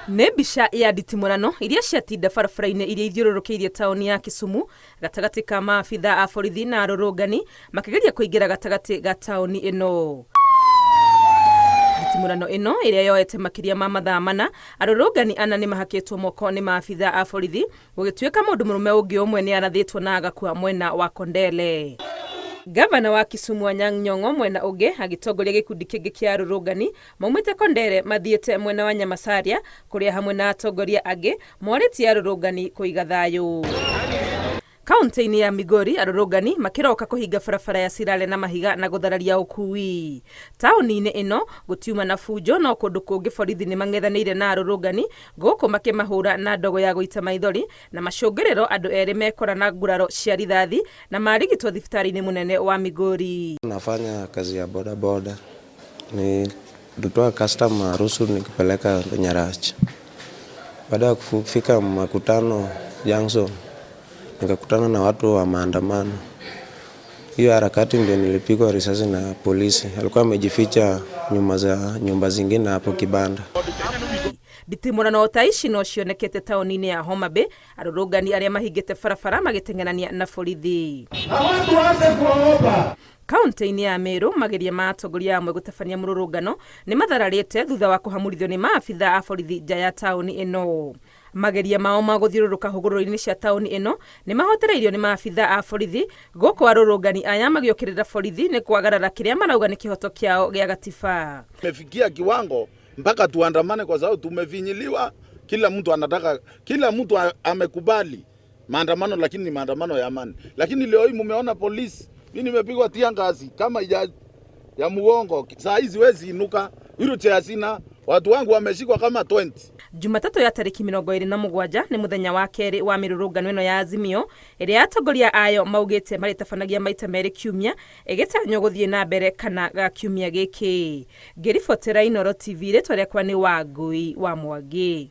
Nĩ mbica ya nditimũrano iria ciatinda barabara-inĩ iria ithiũrũrũkĩirie taũni ya Kisumu gatagatĩ ka maabitha a borithi na arũrũngani makĩgeria kũingĩra gatagatĩ ga taũni ĩno. Nditimũrano ĩno ĩrĩa yoete makĩria ma mathaa mana, arũrũngani ana nĩ mahakĩtwo moko nĩ maabitha a borithi Gũgĩtuĩka mũndũ mũrũme ũngĩ ũmwe nĩ arathĩtwo na agakua mwena wa Kondele. Gavana wa Kisumu Anyang' Nyong'o mwena ũngĩ agĩtongoria gĩkundi kĩngĩ kĩa arũrũngani maumĩte Kondere mathiĩte mwena wa Nyamasaria kũrĩa hamwe na atongoria angĩ morĩtie arũrũngani kũiga thayũ. Kaunti-inĩ ya Migori arũrũngani makĩroka kũhinga barabara ya Sirare na mahiga na gũthararia ũkui. Taũni-inĩ ĩno gũtiuma na bunjo no kũndũ kũngĩ borithi nĩ mang'ethanĩire na arũrũngani Gũkũ makĩmahũra na ndogo ya gũita maithori na macũngĩrĩro andũ erĩ mekora na nguraro cia rithathi na marigitwo thibitarĩ-inĩ mũnene wa Migori. Nafanya kazi ya boda boda, nilitoa customer rusu nikipeleka Nyarach. Baada ya kufika Makutano Junction, nikakutana na watu wa maandamano. Hiyo harakati ndio nilipigwa risasi na polisi, alikuwa amejificha nyuma za nyumba zingine hapo kibanda. Nditimũrano ta ici no cionekete taũni-inĩ ya Homa Bay, arũrũngani arĩa mahingĩte barabara magĩteng'erania na borithi. Kaunti-inĩ ya Meru, mageria ma atongoria amwe gũtabania mũrũrũngano nĩ mathararĩte thutha wa kũhamurithio nĩ maabitha a borithi nja ya taũni ĩno. Mageria mao ma gũthiũrũrũka hũgũrũrũ-inĩ cia taũni ĩno nĩ mahotereirio nĩ maabitha a borithi, gũkũ arũrũngani aya magĩũkĩrĩra borithi nĩ kwagarara kĩrĩa marauga nĩ kĩhoto kĩao gĩa gatiba. Tumefikia kiwango mpaka tuandamane kwa sababu tumefinyiliwa. Kila mtu anataka, kila mtu amekubali maandamano, lakini ni maandamano ya amani. Lakini leo hii mumeona polisi, mimi nimepigwa tear gas kama ya mugongo, saa hizi wezi inuka, wheelchair sina, watu wangu wameshikwa kama 20. Jumatatũ ya tarĩki 27 nĩ mũthenya wa kerĩ wa mĩrũrũngano ĩno ya Azimio ĩrĩa atongoria ayo maugĩte marĩtabanagia maita merĩ kiumia ĩgĩtanywo gũthiĩ na mbere kana ga kiumia gĩkĩ. Ngĩribotera Inooro TV rĩtwa rĩakwa nĩ Wangũi wa Mwangi.